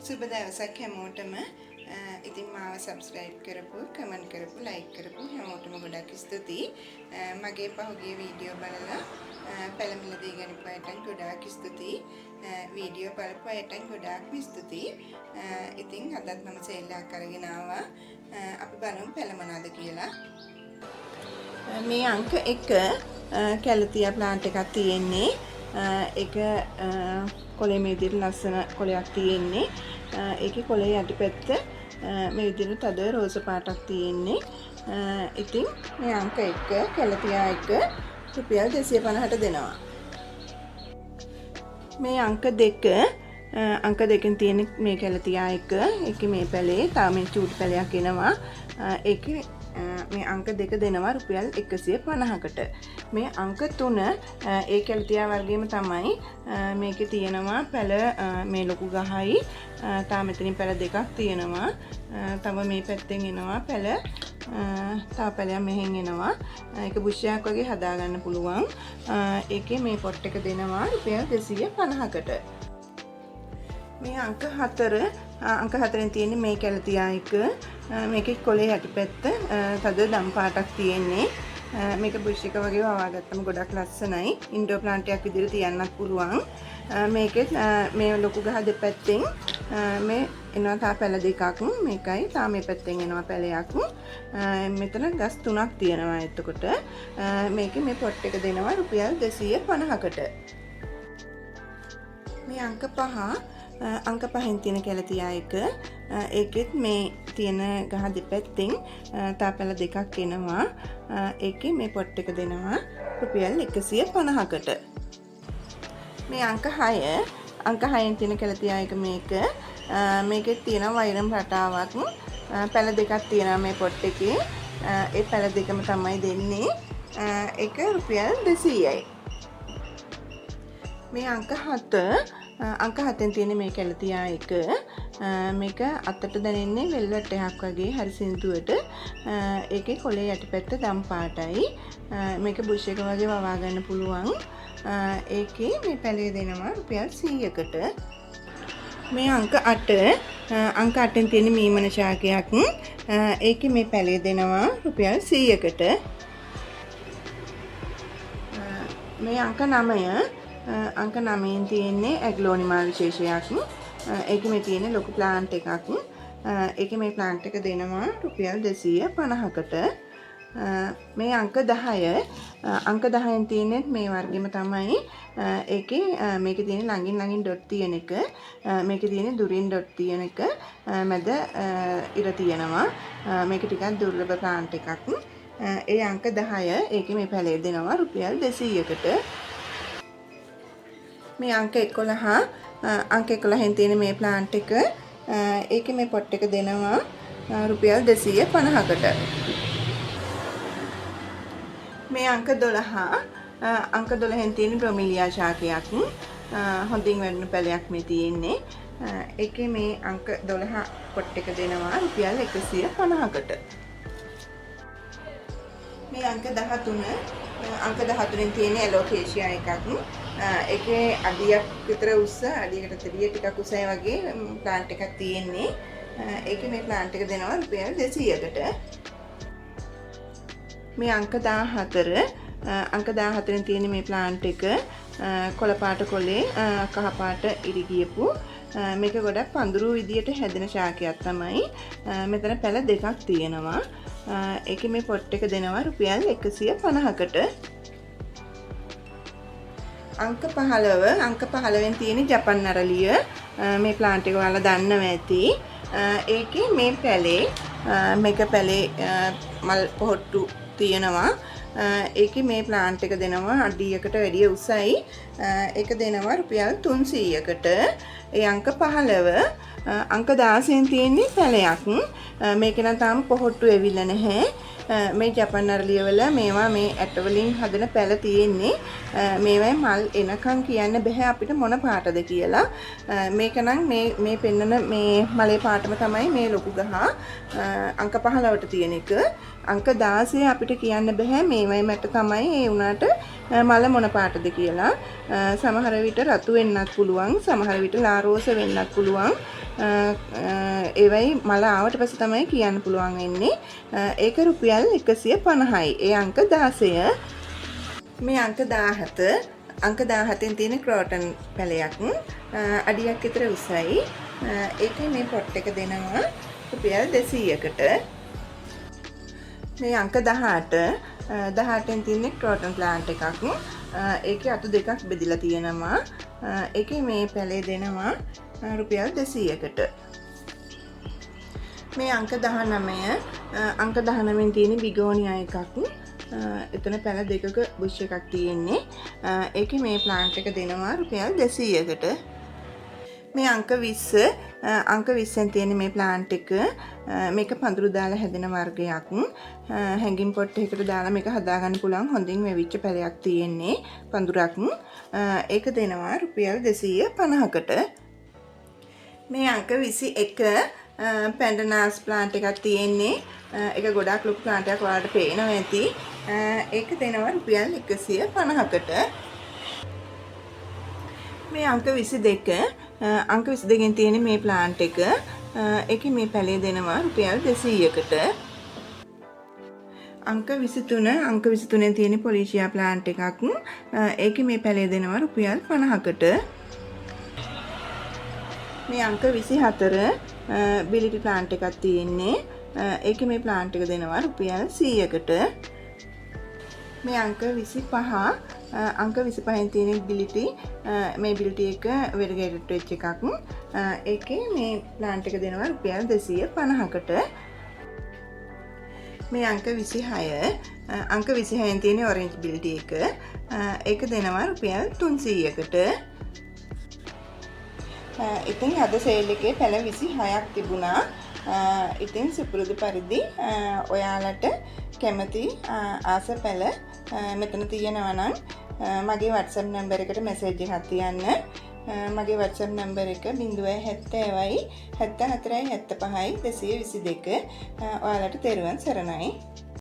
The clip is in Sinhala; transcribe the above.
සුබ දවසක් හැමෝටම. ඉතින් මාව සබ්ස්ක්‍රයිබ් කරපු, කමෙන්ට් කරපු, ලයික් කරපු හැමෝටම ගොඩක් ස්තුතියි. මගේ පහුගිය වීඩියෝ බලලා පැළ මිලදී ගනිපු අයටත් ගොඩාක් ස්තුතියි. වීඩියෝ බලපු අයටත් ගොඩාක්ම ස්තුතියි. ඉතින් අදත් මම සේල් එකක් අරගෙන ආවා. අපි බලමු පැළ මොනවද කියලා. මේ අංක 1 කැලතියා ප්ලාන්ට් එකක් තියෙන්නේ. ඒක කොළේ මේ විදිහට ලස්සන කොළයක් තියෙන්නේ. ඒකේ කොළේ යටිපැත්ත මේ විදිහට තද රෝස පාටක් තියෙන්නේ. ඉතින් මේ අංක 1 කැලතියා එක රුපියල් 250ට දෙනවා. මේ අංක 2, අංක දෙකෙන් තියෙන මේ කැලතියා එක. ඒකේ මේ පැලේ තව මේ චූටි පැලයක් එනවා. ඒකේ මේ අංක 2 දෙනවා රුපියල් 150කට. මේ අංක 3 ඒ කැලතියා වර්ගයේම තමයි. මේකේ තියෙනවා පැල මේ ලොකු ගහයි. තාම මෙතනින් පැල දෙකක් තියෙනවා. තව මේ පැත්තෙන් එනවා පැල, තව පැලයක් මෙහෙන් එනවා. ඒක බුෂ් එකක් වගේ හදාගන්න පුළුවන්. ඒකේ මේ පොට් එක දෙනවා රුපියල් 250කට. මේ අංක 4, අංක 4න් තියෙන්නේ මේ කැලතියා එක. මේකේ කොළේ යටිපැත්ත තද දම් පාටක් තියෙන්නේ. මේක බුෂ් එක වගේ වවා ගත්තම ගොඩක් ලස්සනයි. ඉන්ඩෝර් ප්ලාන්ට් එකක් විදිහට තියන්නත් පුළුවන්. මේකෙත් මේ ලොකු ගහ දෙපැත්තෙන් මේ එනවා තා පැල දෙකක්. මේකයි තා මේ පැත්තෙන් එනවා පැලයක්. මෙතන ගස් තුනක් තියෙනවා එතකොට. මේකේ මේ පොට් එක දෙනවා රුපියල් 250කට. මේ අංක 5, අංක පහෙන් තියෙන කැලතියා එක. ඒකෙත් මේ තියෙන ගහ දෙපැත්තෙන් තා පැල දෙකක් එනවා. ඒකේ මේ පොට් එක දෙනවා රුපියල් 150කට. මේ අංක 6, අංක 6න් තියෙන කැලතියා එක මේක. මේකෙත් තියෙනවා වෛරම් රටාවක්. පැල දෙකක් තියෙනවා මේ පොට් එකේ. ඒ පැල දෙකම තමයි දෙන්නේ. ඒක රුපියල් 200යි. මේ අංක 7, අංක 7න් තියෙන මේ කැලතියා එක. මේක අතට දැනෙන්නේ වෙල්වට් එකක් වගේ හරි සිනිඳුවට. ඒකේ කොළේ යටිපැත්ත දම් පාටයි. මේක බුෂ් එක වගේ වවා ගන්න පුළුවන්. ඒකේ මේ පැලේ දෙනවා රුපියල් 100කට. මේ අංක 8, අංක 8න් තියෙන මීමන ශාකයක්. ඒකේ මේ පැලේ දෙනවා රුපියල් 100කට. මේ අංක 9, අංක 9න් තියෙන්නේ ඇග්ලෝනිමා විශේෂයක්. ඒකේ මේ තියෙන ලොකු ප්ලාන්ට් එකක්. ඒකේ මේ ප්ලාන්ට් එක දෙනවා රුපියල් 250කට. මේ අංක 10, අංක 10න් තියෙන්නේ මේ වර්ගෙම තමයි. ඒකේ මේකේ තියෙන ළඟින් ළඟින් ඩොට් තියෙන එක. මේකේ තියෙන දුරින් ඩොට් තියෙන එක. මැද ඉර තියෙනවා. මේක ටිකක් දුර්ලභ ප්ලාන්ට් එකක්. ඒ අංක 10, ඒකේ මේ පැලේ දෙනවා රුපියල් 200කට. මේ අංක 11, අංක 11න් තියෙන මේ ප්ලාන්ට් එක. ඒකේ මේ පොට් එක දෙනවා රුපියල් 250කට. මේ අංක 12, අංක 12න් තියෙන බ්‍රොමිලියා ශාකයක්. හොඳින් වැඩුණු පැලයක් මේ තියෙන්නේ. ඒකේ මේ අංක 12 පොට් එක දෙනවා රුපියල් 150කට. මේ අංක 13, අංක 13න් තියෙන ඇලෝකේෂියා එකක්. ඒකේ අඩියක් විතර උස්ස, අඩියකට වැඩිය ටිකක් උසයි වගේ ප්ලාන්ට් එකක් තියෙන්නේ. ඒකේ මේ ප්ලාන්ට් එක දෙනවා රුපියල් 200කට. මේ අංක 14, අංක 14න් තියෙන මේ ප්ලාන්ට් එක කොළ පාට කොලේ කහ පාට ඉරි ගියපු. මේක ගොඩක් පඳුරු විදියට හැදෙන ශාකයක් තමයි. මෙතන පැල දෙකක් තියෙනවා. ඒකේ මේ පොට් එක දෙනවා රුපියල් 150කට. අංක 15, අංක 15න් තියෙන ජපන් අරලිය. මේ ප්ලාන්ට් එක ඔයාලා දන්නවා ඇති. ඒකේ මේ පැලේ, මේක පැලේ මල් පොහොට්ටු තියෙනවා. ඒකේ මේ ප්ලාන්ට් එක දෙනවා අඩියකට වැඩිය උසයි. ඒක දෙනවා රුපියල් 300කට. ඒ අංක 15. අංක 16න් තියෙන්නේ පැලයක්. මේක නම් තාම පොහොට්ටු ඇවිල්ලා නැහැ. මේ ජපන් අරලිය වල මේවා මේ ඇට වලින් හදන පැල තියෙන්නේ. මේවයි මල් එනකන් කියන්න බැහැ අපිට මොන පාටද කියලා. මේක නම් මේ පෙන්නන මේ මලේ පාටම තමයි මේ ලොකු ගහ. අංක 15ට තියෙන එක. අංක 16 අපිට කියන්න බැහැ මේවයි මැට තමයි, ඒ වුණාට මල මොන පාටද කියලා. සමහර විට රතු වෙන්නත් පුළුවන්, සමහර විට ලා රෝස වෙන්නත් පුළුවන්. ඒවයි මල ආවට පස්සේ තමයි කියන්න පුළුවන් වෙන්නේ. ඒක රුපියල් 150යි. ඒ අංක 16. මේ අංක 17. අංක 17න් තියෙන ක්‍රෝටන් පැලයක්. අඩියක් විතර උසයි. ඒකේ මේ පොට් එක දෙනවා රුපියල් 200කට. මේ අංක 18. 18න් තියෙන ක්‍රෝටන් ප්ලාන්ට් එකක්. ඒකේ අතු දෙකක් බෙදිලා තියෙනවා. ඒකේ මේ පැලේ දෙනවා රුපියල් 200කට. මේ අංක 19. අංක 19න් තියෙන බිගෝනියා එකක්. එතන පැල දෙකක බුෂ් එකක් තියෙන්නේ. ඒකේ මේ ප්ලාන්ට් එක දෙනවා රුපියල් 200කට. මේ අංක 20. අංක 20න් තියෙන මේ ප්ලාන්ට් එක. මේක පඳුරු දාලා හැදෙන වර්ගයක්. හැංගින් පොට් එකකට දාලා මේක හදාගන්න පුළුවන්. හොඳින් වෙවිච්ච පැලයක් තියෙන්නේ, පඳුරක්. ඒක දෙනවා රුපියල් 250කට. මේ අංක 21 පැන්ඩනස් ප්ලාන්ට් එකක් තියෙන්නේ. ඒක ගොඩාක් ලොකු ප්ලාන්ට් එකක්, ඔයාලට පේනවා ඇති. ඒක දෙනවා රුපියල් 150කට. මේ අංක 22. අංක 22න් තියෙන මේ ප්ලාන්ට් එක. ඒකේ මේ පැලේ දෙනවා රුපියල් 200කට. අංක 23. අංක 23න් තියෙන පොලිෂියා ප්ලාන්ට් එකක්. ඒකේ මේ පැලේ දෙනවා රුපියල් 50කට. මේ අංක 24 බිලිටි ප්ලාන්ට් එකක් තියෙන්නේ. ඒකේ මේ ප්ලාන්ට් එක දෙනවා රුපියල් 100කට. මේ අංක 25. අංක 25න් තියෙන බිලිටි. මේ බිලිටි එක වෙරිගේටඩ් වෙච්ච එකක්. ඒකේ මේ ප්ලාන්ට් එක දෙනවා රුපියල් 250කට. මේ අංක 26. අංක 26න් තියෙන ඔරෙන්ජ් බිලිටි එක. ඒක දෙනවා රුපියල් 300කට. ඉතින් අද සේල් එකේ පැල 26ක් තිබුණා. ඉතින් සුපුරුදු පරිදි ඔයාලට කැමති ආස පැල මෙතන තියෙනවා නම් මගේ WhatsApp number එකට මැසේජ් එකක් තියන්න. මගේ WhatsApp number එක 070යි 74යි 75යි 222. ඔයාලට තෙරුවන් සරණයි.